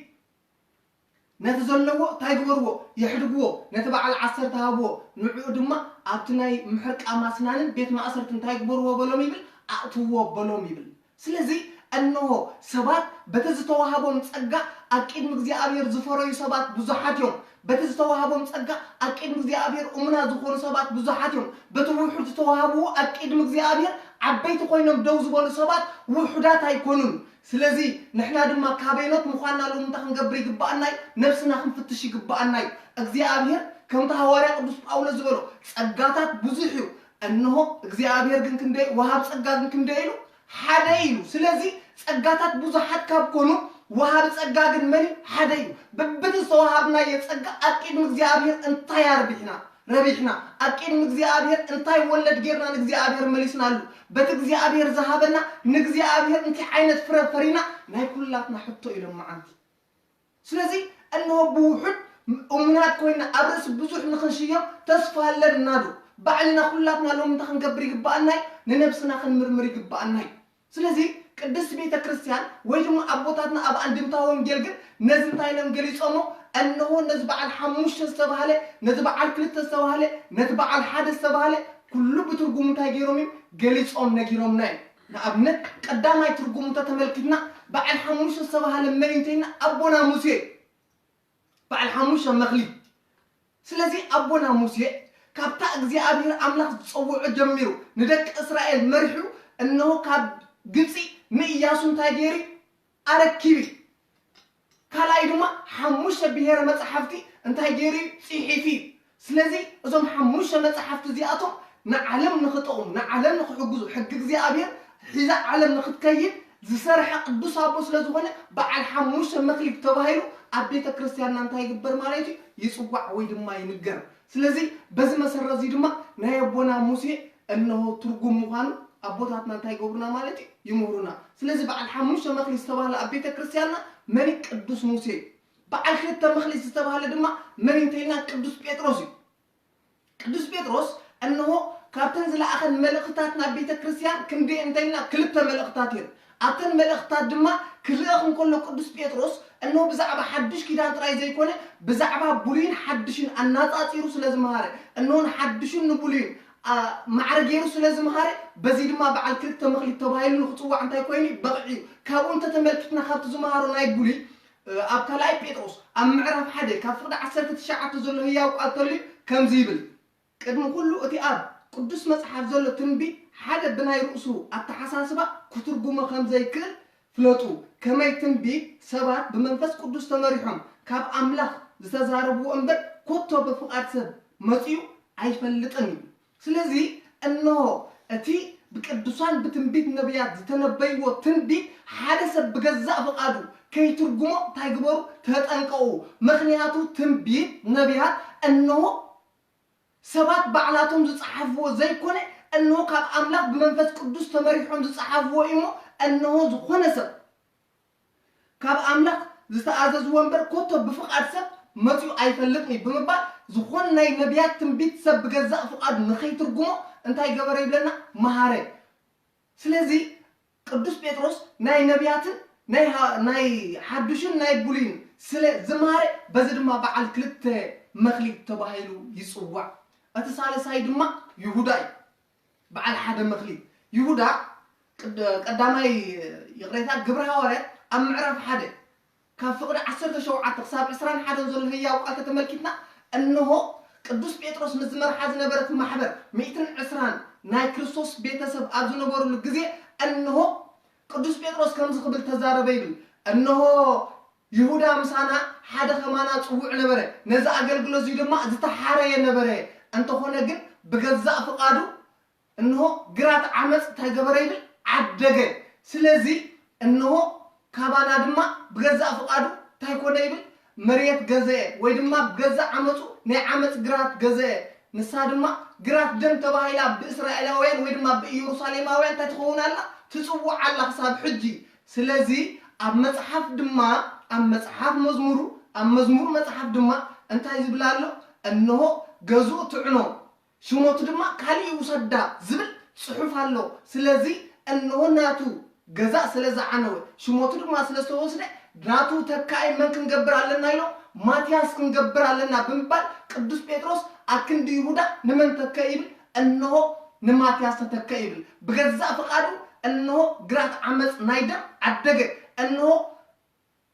ነቲ ዘለዎ እንታይ ግበርዎ የሕድግዎ ነቲ በዓል ዓሰርተ ሃብዎ ንዕኡ ድማ ኣብቲ ናይ ምሕርቃ ማስናንን ቤት ማእሰርቲ እንታይ ግበርዎ በሎም ይብል ኣእትውዎ በሎም ይብል ስለዚ እንሆ ሰባት በቲ ዝተዋሃቦም ጸጋ ኣብ ቅድሚ እግዚኣብሔር ዝፈረዩ ሰባት ብዙሓት እዮም በቲ ዝተዋሃቦም ጸጋ ኣብ ቅድሚ እግዚኣብሔር እሙና ዝኾኑ ሰባት ብዙሓት እዮም በቲ ውሑድ ዝተዋሃብዎ ኣብ ቅድሚ እግዚኣብሔር ዓበይቲ ኮይኖም ደው ዝበሉ ሰባት ውሑዳት ኣይኮኑን ስለዚ ንሕና ድማ ካበይኖት ምዃንና ሎምንታ ክንገብር ይግብኣና እዩ ነብስና ክንፍትሽ ይግብኣና እዩ እግዚኣብሔር ከምቲ ሃዋርያ ቅዱስ ጳውሎስ ዝበሎ ጸጋታት ብዙሕ እዩ እንሆ እግዚኣብሔር ግን ክንደይ ወሃብ ጸጋ ግን ክንደይ ኢሉ ሓደ ኢሉ ስለዚ ጸጋታት ብዙሓት ካብ ኮኑ ወሃብ ጸጋ ግን መን እዩ ሓደ እዩ ብብቲ ዝተዋሃብናዮ ጸጋ ኣብ ቅድሚ እግዚኣብሔር እንታይ ኣርቢሕና ረቢሕና ኣብ ቅድሚ እግዚኣብሔር እንታይ ወለድ ጌርና ንእግዚኣብሔር መሊስናሉ በቲ እግዚኣብሔር ዝሃበና ንእግዚኣብሔር እንታይ ዓይነት ፍረ ፈሪና ናይ ኩላትና ሕቶ ኢሎም መዓንቲ ስለዚ እንሆ ብውሑድ እሙናት ኮይና ኣብ ርእሲ ብዙሕ ንኽንሽየም ተስፋ ኣለና ዶ? ባዕልና ኩላትና ሎሚ እንታይ ክንገብር ይግባኣና እዩ? ንነብስና ክንምርምር ይግባኣና እዩ። ስለዚ ቅድስት ቤተ ክርስቲያን ወይ ድማ ኣቦታትና ኣብ ኣንድምታ ወንጌል ግን ነዚ እንታይ ኢሎም ገሊጾሞ? እነሆ ነዚ በዓል ሓሙሽተ ዝተባህለ፣ ነዚ በዓል ክልተ ዝተባህለ፣ ነቲ በዓል ሓደ ዝተባህለ ኩሉ ብትርጉሙ እንታይ ገይሮም እዮም ገሊጾም ነጊሮምና እዮም። ንኣብነት ቀዳማይ ትርጉሙ እንተተመልኪትና በዓል ሓሙሽተ ዝተባህለ መን እዩ እንተኢልና ኣቦና ሙሴ በዓል ሓሙሽተ መኽሊት። ስለዚ ኣቦና ሙሴ ካብታ እግዚኣብሔር ኣምላኽ ዝጸውዖ ጀሚሩ ንደቂ እስራኤል መሪሑ እነሆ ካብ ግብፂ ንእያሱ እንታይ ገይሩ ኣረኪቡ እዩ። ካልኣይ ድማ ሓሙሽተ ብሄረ መጽሓፍቲ እንታይ ገይሩ እዩ ጽሒፉ እዩ። ስለዚ እዞም ሓሙሽተ መጽሓፍቲ እዚኣቶም ንዓለም ንኽጠቕሙ ንዓለም ንኽሕግዙ ሕጊ እግዚኣብሔር ሒዛ ዓለም ንኽትከይድ ዝሰርሐ ቅዱስ ኣቦ ስለ ዝኾነ በዓል ሓሙሽተ መክሊት ተባሂሉ ኣብ ቤተ ክርስቲያንና እንታይ ይግበር ማለት እዩ? ይጽዋዕ ወይ ድማ ይንገር። ስለዚ በዚ መሰረት እዚ ድማ ናይ ኣቦና ሙሴ እነሆ ትርጉም ምዃኑ ኣቦታትና እንታይ ይገብሩና ማለት እዩ? ይምህሩና። ስለዚ በዓል ሓሙሽተ መክሊት ዝተባህለ ኣብ ቤተ ክርስቲያንና መን እዩ? ቅዱስ ሙሴ እዩ። በዓል ክልተ መክሊት ዝተባህለ ድማ መን እዩ እንተኢልና ቅዱስ ጴጥሮስ እዩ። ቅዱስ ጴጥሮስ እንሆ ካብተን ዝለኣኸን መልእኽታት ናብ ቤተ ክርስቲያን ክንደይ እንተኢልና ክልተ መልእኽታት እየን። ኣብተን መልእኽታት ድማ ክልእኽ እንከሎ ቅዱስ ጴጥሮስ እንሆ ብዛዕባ ሓድሽ ኪዳን ጥራይ ዘይኮነ ብዛዕባ ብሉይን ሓድሽን ኣናጻጺሩ ስለ ዝመሃረ እንሆ ንሓድሽን ንብሉይን ኣ፣ ማዕረ ገይሩ ስለ ዝመሃረ በዚ ድማ በዓል ክልተ መክሊት ተባሂሉ ንክፅዋዕ እንታይ ኮይኑ እዩ? በቕዒ እዩ። ካብኡ እንተተመልኪትና ካብቲ ዝመሃሮ ናይ ብሉይ እ፣ ኣብ ካልኣይ ጴጥሮስ ኣብ ምዕራፍ ሓደ ካብ ፍቕዲ ዓሰርተ ትሽዓተ ዘሎ ህያው ቃል ተልዩ ከምዚ ይብል። ቅድሚ ኩሉ እቲ ኣብ ቅዱስ መጽሓፍ ዘሎ ትንቢት ሓደ ብናይ ርእሱ ኣተሓሳስባ ክትርጉሞ ከም ዘይክእል ፍለጡ። ከመይ ትንቢት ሰባት ብመንፈስ ቅዱስ ተመሪሖም ካብ ኣምላኽ ዝተዛረብዎ እምበር ኮቶ ብፍቓድ ሰብ መጺኡ ኣይፈልጥን እዩ። ስለዚ እንሆ እቲ ብቅዱሳን ብትንቢት ነቢያት ዝተነበይዎ ትንቢት ሓደ ሰብ ብገዛእ ፍቓዱ ከይትርጉሞ እንታይ ግበሩ? ተጠንቀቑ። ምኽንያቱ ትንቢት ነቢያት እንሆ ሰባት ባዕላቶም ዝጸሓፍዎ ዘይኮነ እንሆ ካብ ኣምላኽ ብመንፈስ ቅዱስ ተመሪሖም ዝጸሓፍዎ እዩ እሞ እንሆ ዝኾነ ሰብ ካብ ኣምላኽ ዝተኣዘዝዎ እምበር ኮቶ ብፍቓድ ሰብ መጺኡ ኣይፈልጥን እዩ ብምባል ዝኾነ ናይ ነቢያት ትንቢት ሰብ ብገዛእ ፍቓዱ ንኸይትርጉሞ እንታይ ገበረ ይብለና? መሃረ። ስለዚ ቅዱስ ጴጥሮስ ናይ ነቢያትን ናይ ሓ- ናይ ሓዱሽን ናይ ብሉይን ስለ ዝመሃረ በዚ ድማ በዓል ክልተ መክሊት ተባሂሉ ይጽዋዕ። እቲ ሳልሳይ ድማ ይሁዳ እዩ። በዓል ሓደ መክሊት ይሁዳ ቅድ- ቀዳማይ ይቕሬታ ግብረ ሃዋርያት ኣብ ምዕራፍ ሓደ ካብ ፍቕዲ ዓሰርተ ሸውዓተ ክሳብ ዕስራን ሓደን ዘሎ ህያው ቃል ተተመልኪትና እንሆ ቅዱስ ጴጥሮስ ምስ ዝመርሓ ዝነበረት ማሕበር ሚእትን ዕስራን ናይ ክርስቶስ ቤተሰብ ኣብ ዝነበሩሉ ግዜ እንሆ ቅዱስ ጴጥሮስ ከምዚ ክብል ተዛረበ ይብል። እንሆ ይሁዳ ምሳና ሓደ ከማና ጽውዕ ነበረ፣ ነዚ ኣገልግሎት እዚ ድማ ዝተሓረየ ነበረ። እንተኾነ ግን ብገዛእ ፍቓዱ እንሆ ግራት ዓመፅ እንታይ ገበረ ይብል ዓደገ። ስለዚ እንሆ ካባና ድማ ብገዛእ ፍቓዱ እንታይ ኮነ ይብል መሬት ገዘአ ወይ ድማ ብገዛእ ዓመፁ ናይ ዓመፅ ግራት ገዘአ። ንሳ ድማ ግራት ደም ተባሂላ ብእስራኤላውያን ወይ ድማ ብኢየሩሳሌማውያን እንታይ ትኸውን ኣላ? ትፅዋዕ ኣላ ክሳብ ሕጂ። ስለዚ ኣብ መፅሓፍ ድማ ኣብ መፅሓፍ መዝሙሩ ኣብ መዝሙር መፅሓፍ ድማ እንታይ ዝብል ኣሎ? እንሆ ገዝኡ ትዕኖ ሽሞቱ ድማ ካሊእ ይውሰዳ ዝብል ፅሑፍ ኣሎ። ስለዚ እንሆ ናቱ ገዛ ስለ ዝዓነወ ሽሞቱ ድማ ስለ ዝተወስደ ናቱ ተካኢ መን ክንገብር ኣለና ኢሎም ማትያስ ክንገብር ኣለና ብምባል ቅዱስ ጴጥሮስ ኣብ ክንዲ ይሁዳ ንመን ተከ ይብል? እንሆ ንማትያስ ተተከ ይብል። ብገዛእ ፍቓዱ እንሆ ግራት ዓመፅ ናይ ደም ዓደገ። እንሆ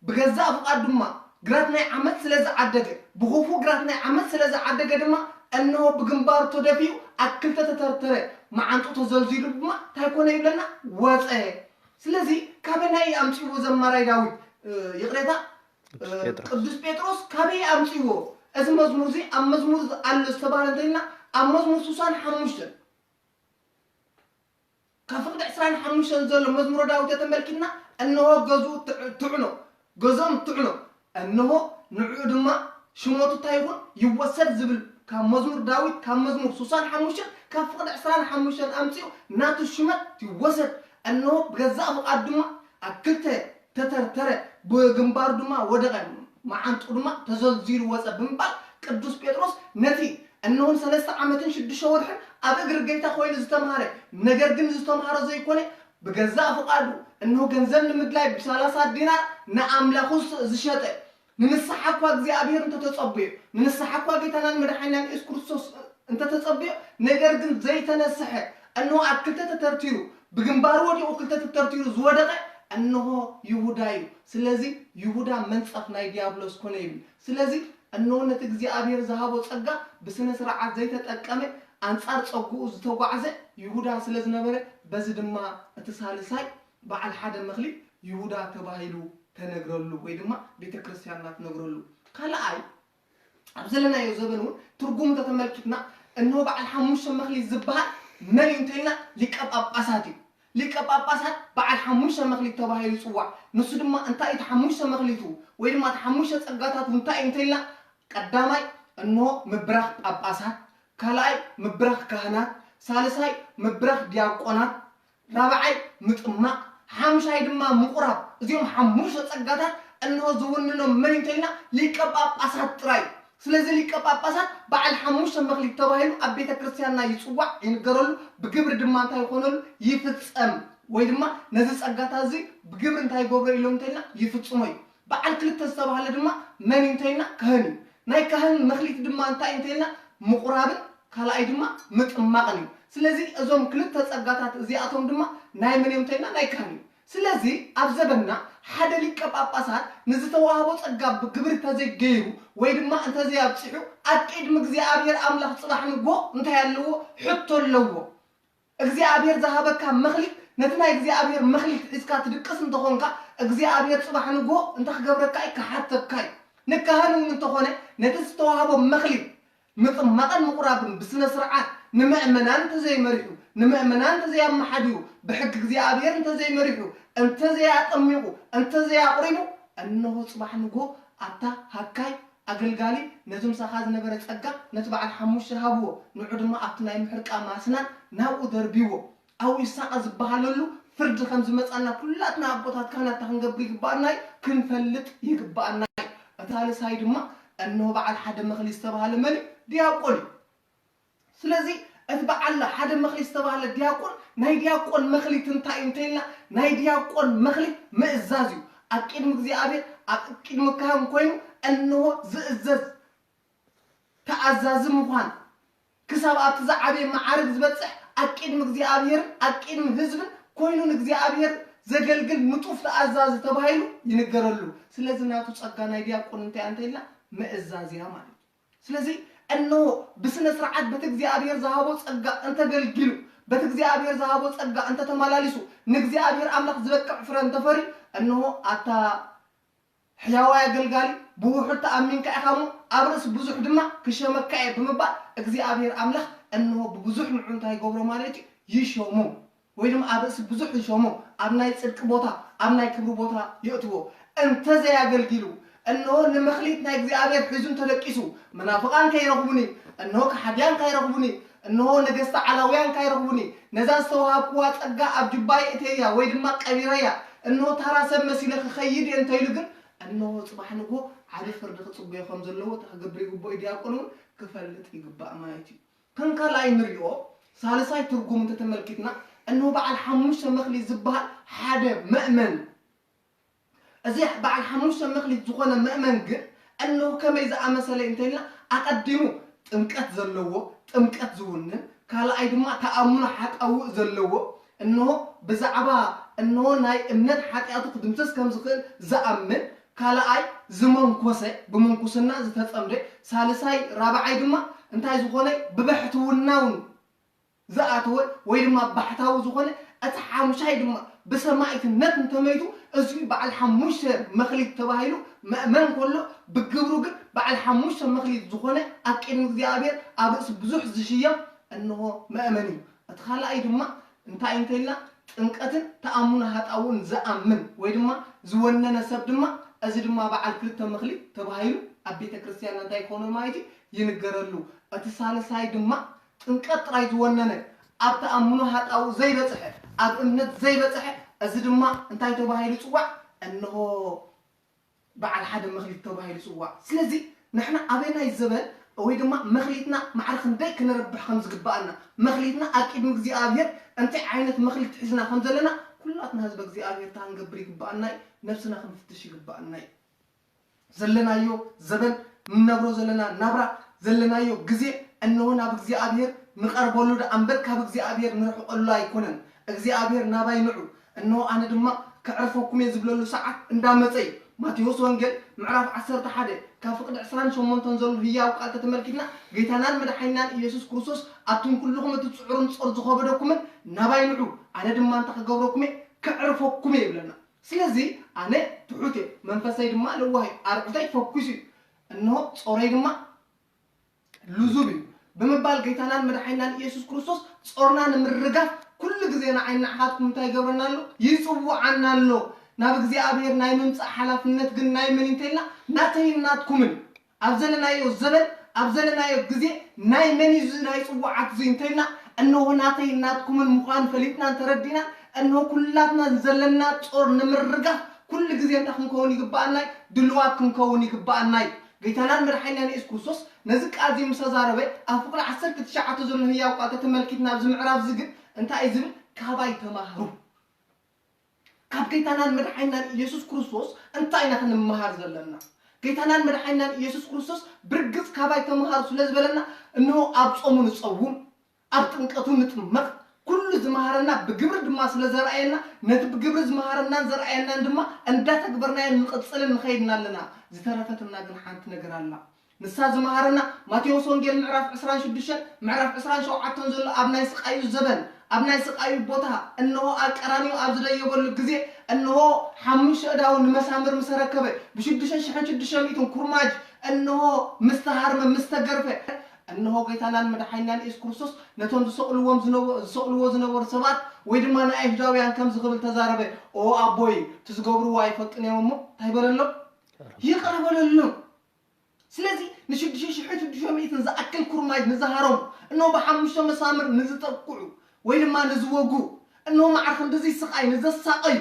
ብገዛእ ፍቓድ ድማ ግራት ናይ ዓመት ስለ ዝዓደገ ብኽፉ ግራት ናይ ዓመት ስለ ዝዓደገ ድማ እንሆ ብግንባሩ ተደፊኡ ኣብ ክልተ ተተርተረ። መዓንጡ ተዘልዚሉ ድማ እንታይ ኮነ ይብለና? ወፀ። ስለዚ ካበናይ ኣምፅዎ ዘማራይ ዳዊት ይቕሬታ ቅዱስ ጴጥሮስ ካበይ ኣምፅዎ? እዚ መዝሙር እዚ ኣብ መዝሙር ኣሎ ዝተባህለ እንተኢልና ኣብ መዝሙር ስሳን ሓሙሽተን ካብ ፍቕዲ ዕስራን ሓሙሽተን ዘሎ መዝሙረ ዳዊት ተተመልኪትና እንሆ ገዝኡ ትዕ- ትዕኖ ገዞም ትዕኖ እንሆ ንዕኡ ድማ ሽሞቱ እንታይ ይኹን ይወሰድ ዝብል ካብ መዝሙር ዳዊት ካብ መዝሙር ስሳን ሓሙሽተን ካብ ፍቕዲ ዕስራን ሓሙሽተን ኣምፂኡ ናቱ ሽመት ይወሰድ። እንሆ ብገዛእ ፍቓድ ድማ ኣብ ክልተ ተተርተረ ብግንባሩ ድማ ወደቐ። መዓንጡ ድማ ተዘልዚሉ ወጸ ብምባል ቅዱስ ጴጥሮስ ነቲ እነሆን ሰለስተ ዓመትን ሽዱሽተ ወርሕን ኣብ እግሪ ጌታ ኮይኑ ዝተምሃረ፣ ነገር ግን ዝተምሃሮ ዘይኮነ ብገዛእ ፍቓዱ እነሆ ገንዘብ ንምድላይ ብሰላሳ ዲናር ንኣምላኹ ዝሸጠ፣ ንንስሓ እኳ እግዚኣብሔር እንተተጸብዮ፣ ንንስሓ እኳ ጌታናን መድሓኒናን የሱስ ክርስቶስ እንተተጸብዮ፣ ነገር ግን ዘይተነስሐ፣ እንሆ ኣብ ክልተ ተተርቲሩ፣ ብግንባሩ ወዲቑ ክልተ ተተርቲሩ ዝወደቐ፣ እንሆ ይሁዳ እዩ። ስለዚ ይሁዳ መንጸፍ ናይ ዲያብሎስ ኮነ ይብል። ስለዚ እንሆ ነቲ እግዚኣብሔር ዝሃቦ ጸጋ ብስነ ስርዓት ዘይተጠቀመ፣ ኣንጻር ጸግኡ ዝተጓዕዘ ይሁዳ ስለ ዝነበረ፣ በዚ ድማ እቲ ሳልሳይ በዓል ሓደ መኽሊት ይሁዳ ተባሂሉ ተነግረሉ፣ ወይ ድማ ቤተ ክርስቲያንና ትነግረሉ። ካልኣይ ኣብ ዘለናዮ ዘበን እውን ትርጉም እንተተመልኪትና፣ እንሆ በዓል ሓሙሽተ መኽሊት ዝበሃል መን እዩ እንተኢልና፣ ሊቀ ጳጳሳት እዩ። ሊቀ ጳጳሳት በዓል ሓሙሽተ መኽሊት ተባሂሉ ይጽዋዕ። ንሱ ድማ እንታይ እቲ ሓሙሽተ መኽሊቱ ወይ ድማ እቲ ሓሙሽተ ጸጋታቱ እንታይ እዩ እንተኢልና፣ ቀዳማይ እንሆ ምብራኽ ጳጳሳት፣ ካልኣይ ምብራኽ ካህናት፣ ሳልሳይ ምብራኽ ዲያቆናት፣ ራብዓይ ምጥማቕ፣ ሓምሻይ ድማ ምቑራብ። እዚኦም ሓሙሽተ ጸጋታት እንሆ ዝውንኖም መን እዩ እንተኢልና፣ ሊቀ ጳጳሳት ጥራይ። ስለዚ ሊቀ ጳጳሳት በዓል ሓሙሽተ መኽሊት ተባሂሉ ኣብ ቤተ ክርስቲያንና ይጽዋዕ፣ ይንገረሉ፣ ብግብሪ ድማ እንታይ ይኾነሉ፣ ይፍጸም። ወይ ድማ ነዚ ጸጋታት እዚ ብግብሪ እንታይ ይገብሮ ኢሎም እንተኢልና፣ ይፍጽሞ እዩ። በዓል ክልተ ዝተባህለ ድማ መን እዩ እንተኢልና፣ ካህን እዩ። ናይ ካህን መኽሊት ድማ እንታይ እዩ እንተኢልና፣ ምቑራብን ካልኣይ ድማ ምጥማቕን እዩ። ስለዚ እዞም ክልተ ጸጋታት እዚኣቶም ድማ ናይ መን እዮም እንተኢልና፣ ናይ ካህን እዩ። ስለዚ ኣብ ዘበንና ሓደ ሊቀ ጳጳሳት ንዝተዋህቦ ጸጋ ብግብሪ እንተዘይገይሩ ወይ ድማ እንተዘይኣብጺሑ፣ ኣብ ቅድሚ እግዚኣብሔር ኣምላኽ ጽባሕ ንግሆ እንታይ ኣለዎ? ሕቶ ኣለዎ። እግዚኣብሔር ዝሃበካ መኽሊት፣ ነቲ ናይ እግዚኣብሔር መኽሊት ሒዝካ ትድቅስ እንተኾንካ፣ እግዚኣብሔር ጽባሕ ንግሆ እንታይ ክገብረካ እዩ? ክሓተካ እዩ። ንካህን እውን እንተኾነ ነቲ ዝተዋህቦ መኽሊት ምጥማቕን ምቑራብን ብስነ ስርዓት ንምእመናን እንተዘይመሪሑ፣ ንምእመናን እንተዘይኣመሓዲሩ፣ ብሕጊ እግዚኣብሔር እንተዘይመሪሑ፣ እንተዘይኣጠሚቑ፣ እንተዘይኣቑሪቡ፣ እንሆ ጽባሕ ንግሆ ኣብታ ሃካይ ኣገልጋሊ ነቲ ምሳኻ ዝነበረ ጸጋ ነቲ በዓል ሓሙሽተ ሃብዎ፣ ንዑ ድማ ኣብቲ ናይ ምሕርቃ ማስናን ናብኡ ደርብይዎ። ኣብኡ ይሳቐ ዝበሃለሉ ፍርዲ ከም ዝመጻና ኩላትና ኣቦታት ካህናት እንታይ ክንገብር ይግባኣና እዩ? ክንፈልጥ ይግባኣና እዩ። እቲ ሳልሳይ ድማ እንሆ በዓል ሓደ መኽሊት ዝተባህለ መን እዩ? ዲያቆን እዩ። ስለዚ እቲ በዓል ሓደ መኽሊት ዝተባህለ ዲያቆን፣ ናይ ዲያቆን መኽሊት እንታይ እዩ እንተኢልና፣ ናይ ዲያቆን መኽሊት ምእዛዝ እዩ። ኣብ ቅድሚ እግዚኣብሔር፣ ኣብ ቅድሚ ካህን ኮይኑ እንሆ ዝእዘዝ ተኣዛዚ ምዃን፣ ክሳብ ኣብቲ ዝዓበየ መዓርግ ዝበጽሕ፣ ኣብ ቅድሚ እግዚኣብሔርን ኣብ ቅድሚ ህዝብን ኮይኑ ንእግዚኣብሔር ዘገልግል ንጡፍ ተኣዛዚ ተባሂሉ ይንገረሉ። ስለዚ ናቱ ጸጋ ናይ ዲያቆን እንታይ እንተኢልና፣ ምእዛዝ እያ ማለት እዩ። ስለዚ እንሆ ብስነ ስርዓት በቲ እግዚኣብሔር ዝሃቦ ጸጋ እንተገልጊሉ፣ በቲ እግዚኣብሔር ዝሃቦ ጸጋ እንተተመላሊሱ፣ ንእግዚኣብሔር ኣምላኽ ዝበቅዕ ፍረ እንተፈርዩ፣ እንሆ ኣታ ሕያዋይ ኣገልጋሊ፣ ብውሑድ ተኣሚንካ ኢኻ እሞ ኣብ ርእሲ ብዙሕ ድማ ክሸመካ እየ ብምባል እግዚኣብሔር ኣምላኽ እንሆ ብብዙሕ ንዑ እንታይ ይገብሮ ማለት እዩ? ይሾሞ። ወይ ድማ ኣብ ርእሲ ብዙሕ ይሾሞ፣ ኣብ ናይ ጽድቂ ቦታ፣ ኣብ ናይ ክብሪ ቦታ የእትዎ። እንተዘይ ኣገልጊሉ፣ እንሆ ንመኽሊት ናይ እግዚኣብሔር ሒዙ እንተደቂሱ፣ መናፍቓን ከይረኽቡኒ፣ እንሆ ከሓድያን ከይረኽቡኒ፣ እንሆ ነገስቲ ዓላውያን ከይረኽቡኒ፣ ነዛ ዝተዋሃብክዋ ጸጋ ኣብ ጅባይ እተያ ወይ ድማ ቀቢረያ፣ እንሆ ታራ ሰብ መሲለ ክኸይድ እየ እንተኢሉ ግን፣ እንሆ ጽባሕ ንግሆ ዓቢ ፍርዲ ክጽበዮ ከም ዘለዎ፣ እንታይ ክገብር ይግብኦ እዩ? ዲያቆን እውን ክፈልጥ ይግባእ ማለት እዩ። ከም ካልኣይ ንሪኦ፣ ሳልሳይ ትርጉም እንተተመልኪትና፣ እንሆ በዓል ሓሙሽተ መኽሊት ዝበሃል ሓደ መእመን። እዚ በዓል ሓሙሽተ መኽሊት ዝኾነ መእመን ግን፣ እንሆ ከመይ ዝኣመሰለ እንተኢልና፣ ኣቐዲሙ ጥምቀት ዘለዎ፣ ጥምቀት ዝውንን፣ ካልኣይ ድማ ተኣምኖ ሓጣውእ ዘለዎ፣ እንሆ ብዛዕባ እንሆ ናይ እምነት ሓጢኣቱ ክድምሰስ ከም ዝኽእል ዝኣምን፣ ካልኣይ ዝመንኮሰ፣ ብምንኩስና ዝተጸምደ፣ ሳልሳይ ራብዓይ ድማ እንታይ ዝኾነ ብብሕትውና እውን ዝኣተወ ወይ ድማ ባሕታዊ ዝኾነ፣ እቲ ሓሙሻይ ድማ ብሰማዕትነት እንተመይቱ፣ እዚ በዓል ሓሙሽተ መኽሊት ተባሂሉ መእመን ከሎ፣ ብግብሩ ግን በዓል ሓሙሽተ መኽሊት ዝኾነ ኣብ ቅድሚ እግዚኣብሔር ኣብ ርእሲ ብዙሕ ዝሽየም እንሆ መእመን እዩ። እቲ ካልኣይ ድማ እንታይ እንተኢልና ጥምቀትን ተኣምኖ ሃጣውእን ዝኣምን ወይ ድማ ዝወነነ ሰብ ድማ እዚ ድማ በዓል ክልተ መኽሊት ተባሂሉ ኣብ ቤተ ክርስቲያንና እንታይ ይኾኖ ማለት እዩ ይንገረሉ። እቲ ሳልሳይ ድማ ጥምቀት ጥራይ ዝወነነ ኣብ ተኣምኖ ሃጣውእ ዘይበጽሐ ኣብ እምነት ዘይበጽሐ እዚ ድማ እንታይ ተባሂሉ ይጽዋዕ? እንሆ በዓል ሓደ መኽሊት ተባሂሉ ይጽዋዕ። ስለዚ ንሕና ኣበናይ ዘበን ወይ ድማ መኽሊትና ማዕረ ክንደይ ክነረብሕ ከም ዝግባኣና፣ መኽሊትና ኣብ ቅድሚ እግዚኣብሔር እንታይ ዓይነት መኽሊት ሒዝና ከም ዘለና ኩላትና ህዝበ እግዚኣብሔር እንታይ ክንገብር ይግባኣና እዩ? ነብስና ክንፍትሽ ይግባኣና እዩ። ዘለናዮ ዘበን፣ ንነብሮ ዘለና ናብራ፣ ዘለናዮ ግዜ እንሆ ናብ እግዚኣብሔር ንቐርበሉ ደኣ እምበር ካብ እግዚኣብሔር ንርሕቐሉ ኣይኮነን። እግዚኣብሔር ናባይ ንዑ፣ እንሆ ኣነ ድማ ከዕርፈኩም እየ ዝብለሉ ሰዓት እንዳመጸ እዩ። ማቴዎስ ወንጌል ምዕራፍ ዓሰርተ ሓደ ካብ ፍቕዲ ዕስራን ሸሞንተን ዘሎ ህያው ቃል ተተመልኪትና፣ ጌታናን መድሓኒናን ኢየሱስ ክርስቶስ ኣቱም ኩልኹም እቲ ጽዑርን ጾር ዝኸበደኩምን ናባይ ንዑ፣ ኣነ ድማ እንታይ ክገብረኩም እየ? ከዕርፈኩም እየ ይብለና። ስለዚ ኣነ ትሑት እየ፣ መንፈሰይ ድማ ለዋህ እዩ፣ ኣርዑተይ ፈኲሱ እዩ፣ እንሆ ጾረይ ድማ ልዙብ እዩ ብምባል ጌታናን መድሓኒናን ኢየሱስ ክርስቶስ ጾርና ንምርጋፍ ኩሉ ግዜ ንዓይ ንዓኻትኩም እንታይ ይገብረና ኣሎ? ይጽውዓና ኣሎ። ናብ እግዚኣብሔር ናይ ምምጻእ ሓላፍነት ግን ናይ መን እዩ እንተኢልና ናተይን ናትኩምን። ኣብ ዘለናዮ ዘበን ኣብ ዘለናዮ ግዜ ናይ መን እዩ እዚ ናይ ጽዋዓት እዚ እንተኢልና እንሆ ናተይን ናትኩምን ምዃኑ ፈሊጥናን ተረዲናን እንሆ ኩላትና ዘለና ጾር ንምርጋፍ ኩሉ ግዜ እንታይ ክንከውን ይግባኣና እዩ? ድልዋት ክንከውን ይግባኣና እዩ። ጌታናን መድሓኒናን የሱስ ክርስቶስ ነዚ ቃል እዚ ምስ ተዛረበ ኣብ ፍቕዲ ዓሰርተ ትሽዓተ ዘሎ ህያው ቃል ተተመልኪትና ኣብዚ ምዕራፍ እዚ ግን እንታይ እዩ ዝብል? ካባይ ተማሃሩ። ካብ ጌታናን መድሓኒናን ኢየሱስ ክርስቶስ እንታይ ኢና ክንመሃር ዘለና? ጌታናን መድሓኒናን ኢየሱስ ክርስቶስ ብርግጽ ካባይ ተምሃሩ ስለ ዝበለና እንሆ ኣብ ጾሙ ንጸውም፣ ኣብ ጥምቀቱ ንጥመቕ፣ ኩሉ ዝመሃረና ብግብሪ ድማ ስለ ዘርኣየና ነቲ ብግብሪ ዝመሃረናን ዘርኣየናን ድማ እንዳተግበርናዮ ንቕጽልን ንኸይድና ኣለና። ዝተረፈትና ግን ሓንቲ ነገር ኣላ። ንሳ ዝመሃረና ማቴዎስ ወንጌል ምዕራፍ ዕስራን ሽዱሽተን ምዕራፍ ዕስራን ሸውዓተን ዘሎ ኣብ ናይ ስቃዩ ዘበን ኣብ ናይ ስቃዩ ቦታ እንሆ ኣብ ቀራንዮ ኣብ ዝደየበሉ ግዜ እንሆ ሓሙሽተ እዳው ንመሳምር ምስ ኣረከበ ብሽዱሽተ ሽሕን ሽዱሽተ ሚእትን ኩርማጅ እንሆ ምስ ተሃርመ ምስ ተገርፈ እንሆ ጌታናን መድሓኒናን ኢየሱስ ክርስቶስ ነቶም ዝሰቕልዎም ዝነበ- ዝሰቕልዎ ዝነበሩ ሰባት ወይ ድማ ንኣይሁዳውያን ከምዚ ክብል ተዛረበ። ኦ ኣቦይ እቲ ዝገብርዎ ኣይፈልጡን እዮም እሞ እንታይ በለሎም? ይቕረ በለሎም። ስለዚ ንሽዱሽተ ሽሕን ሽዱሽተ ሚእትን ዝኣክል ኩርማጅ ንዝሃረሙ እነሆ ብሓሙሽተ መሳምር ንዝጠቅዑ ወይ ድማ ንዝወጉ እነሆ ማዕረ ክንድዚ ስቓይ ንዘሳቐዩ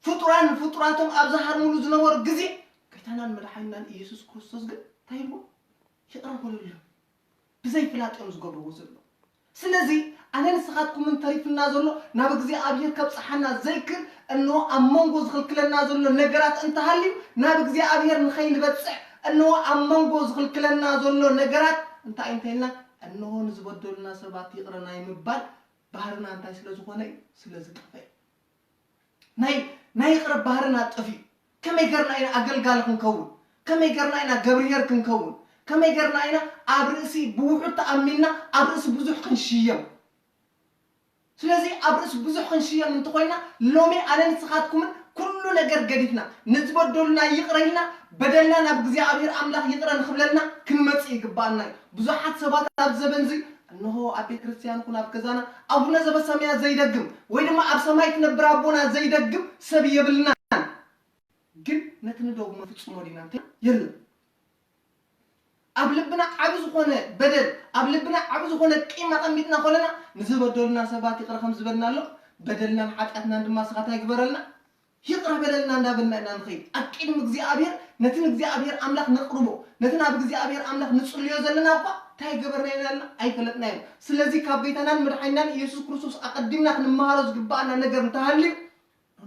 ፍጡራን ንፍጡራቶም ኣብ ዝሃርምሉ ዝነበሩ ግዜ ጌታናን መድሓኒናን ኢየሱስ ክርስቶስ ግን እንታይ ኢልዎም? ይቕረ በለሎም። ብዘይ ፍላጥ እዮም ዝገብርዎ ዘለዉ። ስለዚ ኣነ ንስኻትኩምን ተሪፍና ዘሎ ናብ እግዚኣብሔር ከብጽሓና ዘይክል እንሆ ኣብ መንጎ ዝኽልክለና ዘሎ ነገራት እንተሃልዩ ናብ እግዚኣብሔር ንኸይንበጽሕ እንሆ ኣብ መንጎ ዝኽልክለና ዘሎ ነገራት እንታይ እንተልና እንሆ ንዝበደሉና ሰባት ይቕረ ናይ ምባል ባህርና እንታይ ስለ ዝኾነ እዩ? ስለ ዝጠፈ እዩ። ናይ ናይ ይቕረ ባህርና ጠፊኡ። ከመይ ገርና ኢና ኣገልጋሊ ክንከውን? ከመይ ገርና ኢና ገብርሄር ክንከውን? ከመይ ገርና ኢና ኣብ ርእሲ ብውሑድ ተኣሚንና ኣብ ርእሲ ብዙሕ ክንሽየም? ስለዚ ኣብ ርእሲ ብዙሕ ክንሽየም እንተኾይና ሎሚ ኣነ ንስኻትኩምን ኩሉ ነገር ገዲፍና ንዝበደሉና ይቕረ ኢልና በደልና ናብ እግዚኣብሔር ኣምላኽ ይቕረ ንኽብለልና ክንመጽእ ይግባኣና እዩ። ብዙሓት ሰባት ኣብ ዘበን እዚ እንሆ ኣብ ቤተ ክርስቲያን ይኹን ኣብ ገዛና ኣቡነ ዘበሰማያት ዘይደግም ወይ ድማ ኣብ ሰማይ ትነብር ኣቦና ዘይደግም ሰብ የብልናን። ግን ነቲ ንደግሞ ፍጽሞ ዲና እንታይ የለን። ኣብ ልብና ዓቢ ዝኾነ በደል ኣብ ልብና ዓቢ ዝኾነ ቂም ኣቐሚጥና ከለና ንዝበደሉና ሰባት ይቕረ ከም ዝበልና ኣሎ በደልናን ሓጢኣትናን ድማ ስኻ እንታይ ግበረልና ይቕረ በለልና እንዳበልና ኢና ንኸይድ ኣብ ቅድሚ እግዚኣብሔር ነቲ ንእግዚኣብሔር ኣምላኽ ነቕርቦ ነቲ ናብ እግዚኣብሔር ኣምላኽ ንጽልዮ ዘለና እኳ እንታይ ገበርና ኢና ኣለና ኣይፈለጥናዮን ስለዚ ካብ ጌታናን መድሓኒናን ኢየሱስ ክርስቶስ ኣቐዲምና ክንመሃሮ ዝግባኣና ነገር እንተሃልዩ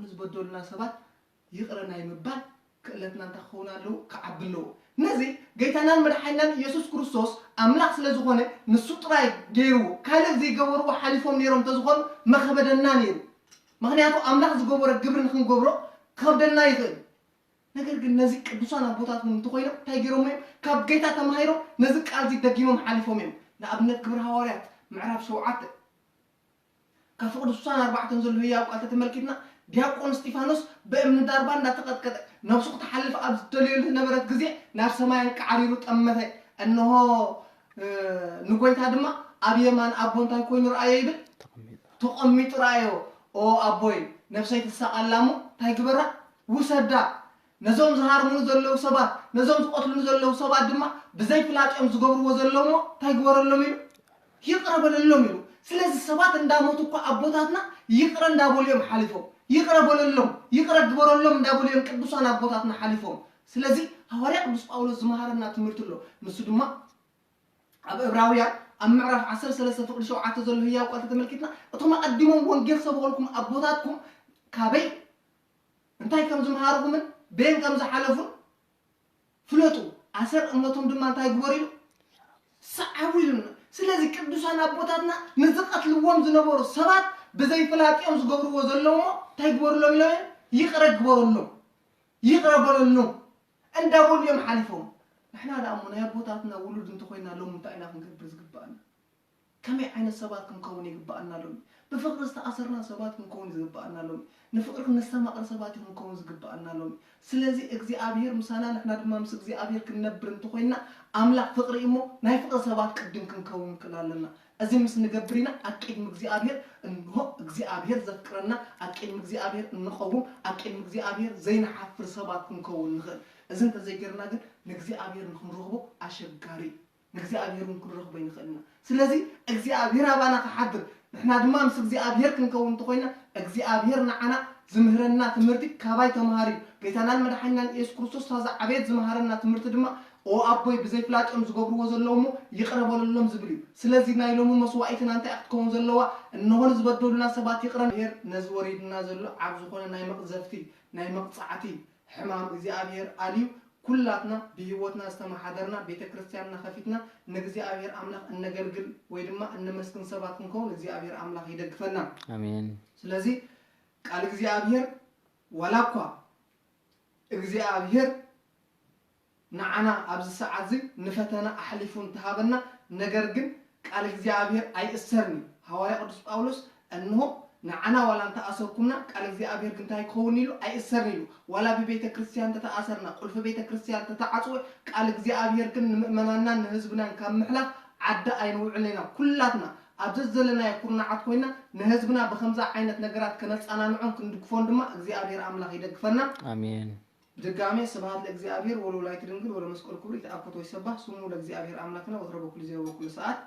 ንዝበደሉና ሰባት ይቕረ ናይ ምባል ክእለትና እንታይ ክኸውን ኣለዎ ክዓቢ ኣለዎ ነዚ ጌታናን መድሓኒናን ኢየሱስ ክርስቶስ ኣምላኽ ስለ ዝኾነ ንሱ ጥራይ ገይርዎ ካልእ ዘይገበርዎ ሓሊፎም ነይሮም እንተዝኾኑ መኸበደና ነይሩ ምኽንያቱ ኣምላኽ ዝገበሮ ግብሪ ንክንገብሮ ክኸብደና ይኽእል ነገር ግን ነዚ ቅዱሳን ኣቦታት እውን እንተኾይኖም እንታይ ገይሮም እዮም ካብ ጌታ ተማሂሮም ነዚ ቃል እዚ ደጊሞም ሓሊፎም እዮም ንኣብነት ግብሪ ሃዋርያት ምዕራፍ ሸውዓተ ካብ ፍቕዲ ስሳን ኣርባዕተን ዘሎ ህያው ቃል ተተመልኪትና ዲያቆን እስጢፋኖስ ብእምኒ ዳርባ እንዳተቐጥቀጠ ነብሱ ክትሓልፍ ኣብ ዝደለየሉ ዝነበረት ግዜ ናብ ሰማይ ኣንቃዓሪሩ ጠመተ እንሆ ንጎይታ ድማ ኣብ የማን ኣቦ እንታይ ኮይኑ ረኣዮ ይብል ተቐሚጡ ረኣዮ ኦ ኣቦይ ነብሰይ ትሳቐላ እሞ እንታይ ግበራ ውሰዳ ነዞም ዝሃርሙኒ ዘለዉ ሰባት ነዞም ዝቐትሉኒ ዘለዉ ሰባት ድማ ብዘይ ፍላጥ እዮም ዝገብርዎ ዘለዉ እሞ እንታይ ግበረሎም ኢሉ ይቕረ በለሎም ኢሉ ስለዚ ሰባት እንዳሞቱ እኳ ኣቦታትና ይቕረ እንዳበሉ እዮም ሓሊፎም ይቕረ በለሎም ይቕረ ግበረሎም እንዳበሉ እዮም ቅዱሳን ኣቦታትና ሓሊፎም። ስለዚ ሃዋርያ ቅዱስ ጳውሎስ ዝመሃረና ትምህርቲ ኣሎ። ንሱ ድማ ኣብ ዕብራውያን ኣብ ምዕራፍ ዓሰርተ ሰለስተ ፍቕዲ ሸውዓተ ዘሎ ህያው ቃል ተመልኪትና፣ እቶም ኣቐዲሞም ወንጌል ሰበኹልኩም ኣቦታትኩም ካበይ እንታይ ከም ዝመሃርኩምን በየን ከም ዝሓለፉን ፍለጡ፣ ኣሰር እምነቶም ድማ እንታይ ግበሩ ኢሉ? ሰዓቡ ኢሉና። ስለዚ ቅዱሳን ኣቦታትና ንዝቐትልዎም ዝነበሩ ሰባት ብዘይ ፍላጥ እዮም ዝገብርዎ ዘለዉ እሞ እንታይ ግበሩሎም ኢሎም እዮም? ይቕረ ግበረሎም፣ ይቕረ በለሎም እንዳበሉ እዮም ሓሊፎም። ንሕና ደኣ እሞ ናይ ኣቦታትና ውሉድ እንተኾይና ሎም እንታይ ኢና ክንገብር ዝግባኣና? ከመይ ዓይነት ሰባት ክንከውን ይግባኣና ሎሚ? ብፍቕሪ ዝተኣሰርና ሰባት ክንከውን ዝግባኣና ሎሚ። ንፍቕሪ ክነስተማቕር ሰባት እዩ ክንከውን ዝግባኣና ሎሚ። ስለዚ እግዚኣብሔር ምሳና ንሕና ድማ ምስ እግዚኣብሔር ክንነብር እንተኾይና ኣምላኽ ፍቕሪ እዩ እሞ ናይ ፍቕሪ ሰባት ቅድም ክንከውን ክል ኣለና። እዚ ምስ ንገብር ኢና ኣብ ቅድሚ እግዚኣብሔር እንሆ እግዚኣብሔር ዘፍቅረና ኣብ ቅድሚ እግዚኣብሔር እንቐውም ኣብ ቅድሚ እግዚኣብሔር ዘይንሓፍር ሰባት ክንከውን ንኽእል። እዚ እንተዘይገርና ግን ንእግዚኣብሔር ንክንረኽቦ ኣሸጋሪ እዩ። ንእግዚኣብሔር እውን ክንረኽቦ ይንኽእል ኢና። ስለዚ እግዚኣብሔር ኣባና ክሓድር ንሕና ድማ ምስ እግዚኣብሔር ክንከውን እንተኮይና እግዚኣብሔር ንዓና ዝምህረና ትምህርቲ ካባይ ተምሃር እዩ። ጎይታናን መድሓኒናን ኢየሱስ ክርስቶስ እታ ዝዓበየት ዝመሃረና ትምህርቲ ድማ ኦ ኣቦይ ብዘይ ፍላጥ እዮም ዝገብርዎ ዘለዉ እሞ ይቕረ በለሎም ዝብል እዩ። ስለዚ ናይ ሎሚ መስዋእትና እንታይ ክትከውን ዘለዋ? እንሆ ንዝበደሉና ሰባት ይቕረ ብሔር ነዚ ወሪድና ዘሎ ዓብ ዝኾነ ናይ መቕዘፍቲ ናይ መቕጻዕቲ ሕማም እግዚኣብሔር ኣልዩ ኩላትና ብህይወትና ዝተመሓደርና ቤተ ክርስቲያንና ከፊትና ንእግዚኣብሔር ኣምላኽ እነገልግል ወይ ድማ እነመስግን ሰባት ክንከውን እግዚኣብሔር ኣምላኽ ይደግፈና። ኣሜን። ስለዚ ቃል እግዚኣብሔር ዋላ እኳ እግዚኣብሔር ንዓና ኣብዚ ሰዓት እዚ ንፈተና ኣሕሊፉ እንተሃበና ነገር ግን ቃል እግዚኣብሔር ኣይእሰርኒ። ሃዋርያ ቅዱስ ጳውሎስ እንሆ ንዓና ዋላ እንተኣሰርኩምና ቃል እግዚኣብሔር ግን እንታይ ክኸውን ኢሉ ኣይእሰርኒ ኢሉ። ዋላ ብቤተ ክርስቲያን ተተኣሰርና ቁልፊ ቤተ ክርስቲያን ተተዓፅወ ቃል እግዚኣብሔር ግን ንምእመናናን ንህዝብናን ካብ ምሕላፍ ዓዲ ኣይንውዕልን ኢና። ኩላትና ኣብ ዘዘለናዮ ኩርናዓት ኮይና ንህዝብና ብከምዚ ዓይነት ነገራት ከነፃናንዖን ክንድግፎን ድማ እግዚኣብሔር ኣምላኽ ይደግፈና። ኣሜን። ብድጋሜ ስብሐት ለእግዚኣብሔር ወለወላዲቱ ድንግል ወለመስቀሉ ክቡር። ይትአብ ኮቶ ይሰባህ ስሙ ለእግዚኣብሔር ኣምላክና ወትረ በኩሉ ጊዜ ወበኩሉ ሰዓት።